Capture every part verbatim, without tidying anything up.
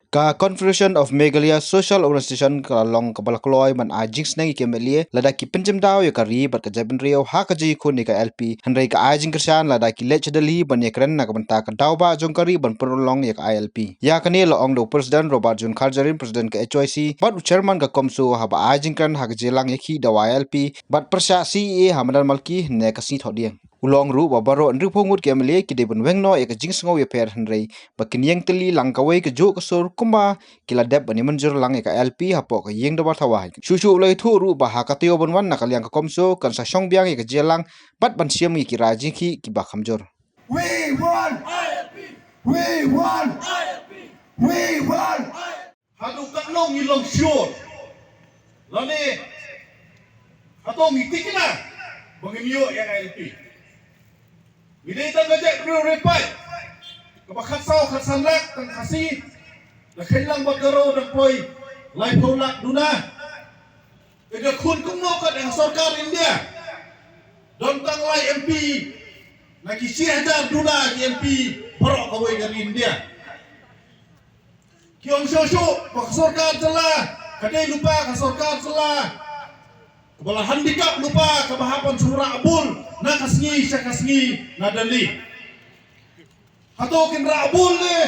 Ka Confederation of Meghalaya Social Organisation ka la long kaba la kloi ban ai jingsneng ïa ki M L A lada ki pynjemdaw ïa ka ri bad ka jaitbynriew ha ka jingïakhun ïa ka I L P, hynrei ka ai jingkyrshan lada ki leit sha Delhi ban ïakren na ka bynta ka daw ba jong ka ri ban pynurlong ïa ka I L P. Ïa kane la ong da u President Robert June Kharjahrin, President ka H Y C, bad u Chairman ka CoMSO, haba ai jingkren ha ka jingïalang ïa ki dawa I L P bad pyrshah C A A ha madan Malki ne ka sngi Thohdieng. U la ong ruh ba baroh hynriewphew ngut ki M L A ki dei ban weng noh ïa ka jingsngew ïapher, hynrei ba kin ïeng tylli lang kawei ka juh ka sur kumba ki la dep ban ïamynjur lang ïa ka I L P hapoh ka ïing dorbar thaw. Shuh shuh u la ïathuh ruh ba ha ka taïew ban wan na ka liang ka CoMSO kan sa shong biang ïa ka jingïalang bad ban shim ïa ki rai jingkhih kiba kham jur. We want I L P. We want I L P. We want I L P. Haduh katno ngi long sure lane hato ngi thikna ba ngin ïoh ïa I L P? Ngi dei tang ka jaitbynriew ri paid kaba khatsaw khatsan lak tang Khasi, da Kheiñlang bad Garo dang poi laiphew lak duna. Ka jingïakhun kumno kat ïa ka sorkar India? Don tang lai M P na ki shi hajar duna ki M P baroh kawei ka ri India. Ki ong shuh shuh ba ka sorkar jylla ka dei lypa ka sorkar jylla kaba la handicap lypa kaba hap ban shu rah bul na ka sngi sha ka sngi na Delhi. Hato kin rah bul ne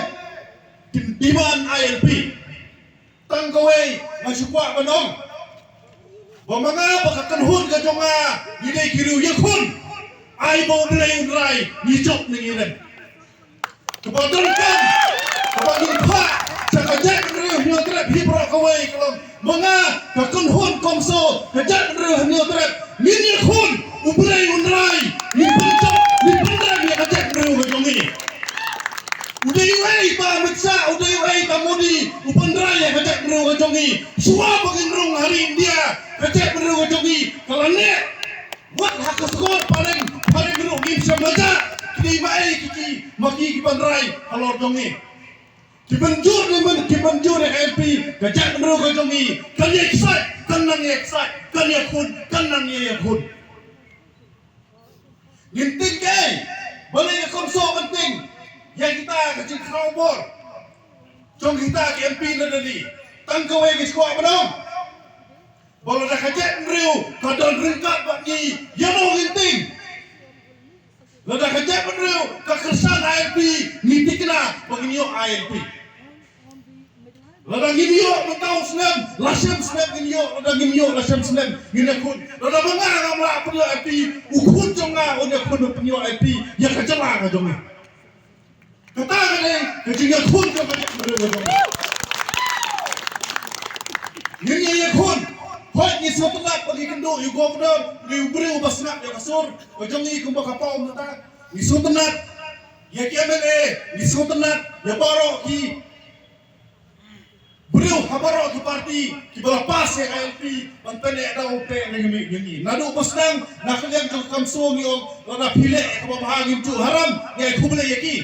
kin demand I L P? Tang kawei nga shu kwah ban ong ba ma nga bad ka kynhun ka jong nga ngi dei ki riew ïakhun. Ai ba U Blei un rai ngi jop ne ngi rem. Kaba donkam kaba ngi phah sha ka jaitbynriew Hynñiewtrep hi baroh kawei ka long ma nga ka kynhun CoMSO ka jaitbynriew Hynñiewtrep ngin ïakhun. U Blei un rai ngin pynjop ngin pynrem ïa ka jaitbynriew ka jong ngi. U dei uei ba Amit Shah, u dei uei ba Modi u pynrai ïa ka jaitbynriew ka jong ngi? Shuwa ba ngin rung ha ri India ka jaitbynriew ka jong ngi ka la neh. Wat ha ka sgor phareng phareng ruh ngim shym la jah. Ki dei ma ei ki ki ma ki ki pynrai halor jong ngi? Ki pynjur ne men ki pynjur ïa ka I L P ka jaitbynriew ka jong ngi. Kan ïa excited kan nang ïa excited kan ïakhun kan nang ïa ïakhun. Ngin tieng kaei? Balei ka CoMSO kan tieng ïa kita ka jingkhraw bor jong kita ki M P na Delhi? Tang kawei ngi shu kwah ban ong ba lada ka jaitbynriew ka don ryngkat bad ngi, ïa no ngin tieng? Lada ka jaitbynriew ka kyrshan I L P, ngi thikna ba ngin ïoh I L P. Lada ngin ïoh mynta u snem, la shem snem ngin ïoh, lada ngin ïoh la shem snem ngin ïakhun. Lada ma nga ngam lah pynïoh I L P, u khun jong nga un ïakhun ban pynïoh I L P ïa ka jylla ka jong nga. Kata ka dei ka jingïakhun ka jong nga. Ngin ïakhun. Hooid ngi sngewtynnat ba ngi kynduh ïa u governor, u briew ba sngap ïa ka sur ka jong ngi kumba ka paw mynta. Ngi sngewtynnat ïa ki M L A, ngi sngewtynnat ïa baroh ki briew ha baroh ki party kiba la pass ïa ka I L P ban pyneh daw pyneh ïa ngi. Naduh ba sdang na ka liang jong ka CoMSO ngi ong lada phi leh ïa kaba bha ngin ju haram, ngi ai khublei ïa ki.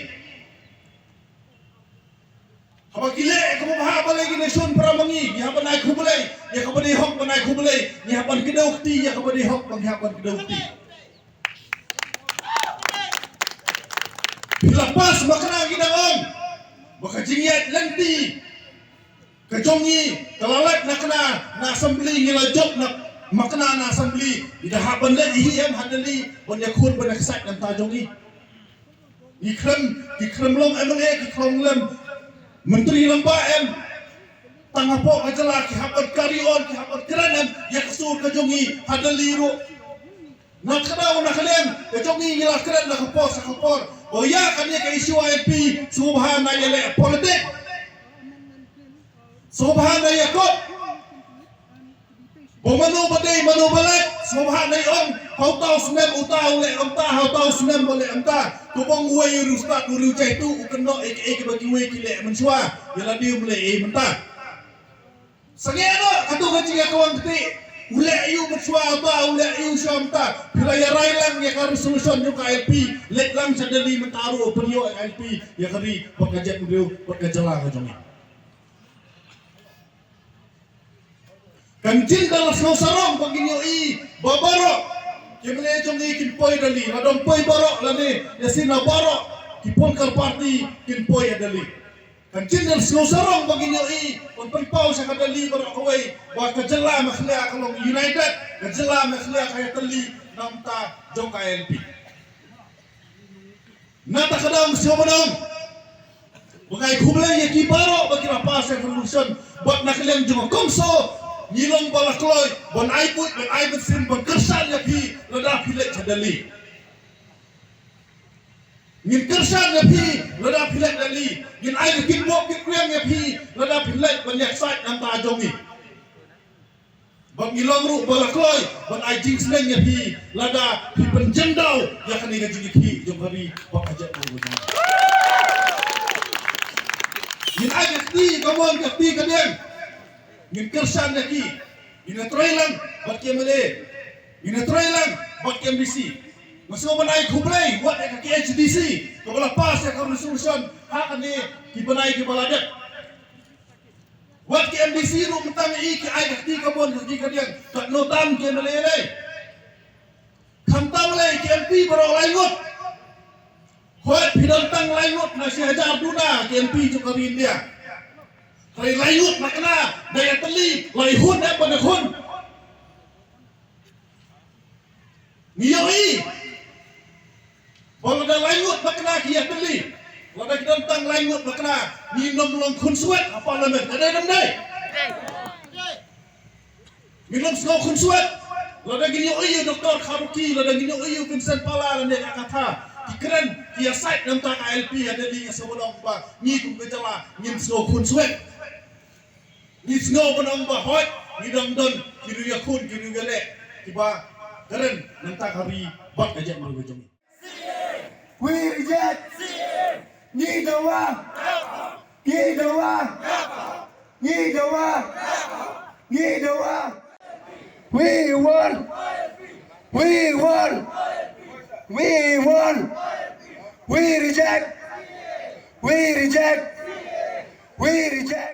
Haba ki leh ïa kaba bha balei kin ïa shun para ma ngi? Ngi hap ban ai khublei ïa kaba dei hok ban ai khublei, ngi hap ban kdew kti ïa kaba dei hok, ngi hap ban kdew kti. Phi la pass, ma kane ngi dang ong ba ka jingïaid lynti ka jong ngi ka la lait na kane na assembly, ngi la jop na ma kane na assembly. Ngi da hap ban leit hi em ha Delhi ban ïakhun ban ïaksaid na bynta jong ngi? Ngi khlem, ngi khlem long M L A, ngi khlem long myntri lyngba em? Tang hapoh ka jylla ki hap ban carry on, ki hap ban kren em ïa ka sur ka jong ngi ha Delhi ruh? Na kdaw na ka liang ka jong ngi ngi la kren na ka por sha ka por ba ïa kane ka issue I L P sngewbha na ïa leh politik, sngewbha na ïa kop. Ba mano ba dei mano ba leh, sngewbha na ïa ong ha uta u snem uta u leh ymta, ha uta u snem ba leh ymta. Ka bong uwei u riewstad u riewjaitu u kynnoh ïa kaei kaba kiwei ki leh mynshuwa, ïa lade um leh ei mynta. Sangeh noh kato ka jingïakawang kti. U leh aïu mynshuwa ba u leh aïu shuwa mynta. Phi la ïa rai lang ïa ka resolution jong ka I L P, leit lang sha Delhi mynta ruh pynïoh ïa ka I L P ïa ka ri bad ka jaitbynriew bad ka jylla ka jong ngi. Kan jin da la sngewsarong ba kin ïohi ba baroh ki M L A jong ngi kin poi Delhi, la dang poi baroh lane ïa sien la baroh ki political party kin poi ïa Delhi. Kan jin da sngewsarong ba ngin ïohi, ban pynpaw sha ka Delhi baroh kawei ba ka jylla Meghalaya ka long united, ka jylla Meghalaya ka ïatylli na bynta jong ka I L P. Na kata ka daw sngewbha ba nga ai khublei ïa ki baroh ba ki la pass ïa ka resolution, bad na ka liang jong ka CoMSO ngi long ba la kloi ban ai buit ban ai mynsiem ban kyrshan ïa phi lada phi leit sha Delhi. Ngin kyrshan ïa phi lada phi leit Delhi. Ngin ai ka kitbok kitrwiang ïa phi lada phi leit ban ïasaid na bynta jong ngi. Bad ngi long ruh ba la kloi ban ai jingsneng ïa phi lada phi pynjemdaw ïa kane ka jingïakhih jong ka ri bad ka jaitbynriew jong ngi. Ngin ai ka kti kamon ka kti kadiang. Ngin kyrshan ïa ki. Ngin ïatrei lang bad ki M L A. Ngin ïatrei lang bad ki M D C. Nga sngewbha ban ai khublei wat ïa ka K H A D C kaba la pass ïa ka resolution ha kane ki bnai kiba la dep. Wat ki M D C ruh mynta ngi i ki ai ka kti kamon ka kti kadiang, katno tam ki M L A lei. Khamtam lei ki M P baroh lai ngut. Hooid phi don tang lai ngut na shi hajar duna ki M P jong ka ri India. Hooid lai ngut na kane da ïatylli lai hun em ban hun. Ngi ïohi ba lada lai ngut ba kane ki ïatylli, lada ki don tang lai ngut ba kane, ngin ym long khunswet ha Parliament, ka dei ne ym dei? Ngin ym sngew khunswet. Lada ngin ïohi ïa u Doktor Kharokhi, lada ngin ïohi ïa u Vincent Pala lane ka Katha ki kren ki ïasaid na bynta ka I L P ha Delhi, nga sngewbha ban ong ba ngi kum ka jylla ngin sngew khunswet. Ngi sngew ban ong ba hooid ngi dang don ki riew ïakhun, ki riew ïaleh kiba kren na bynta ka ri bad ka jaitbynriew jong ngi. We reject. Ngi dawa. Ngi dawa. Ngi dawa. Ngi dawa. We want. We want. We want. We reject. We reject. We reject.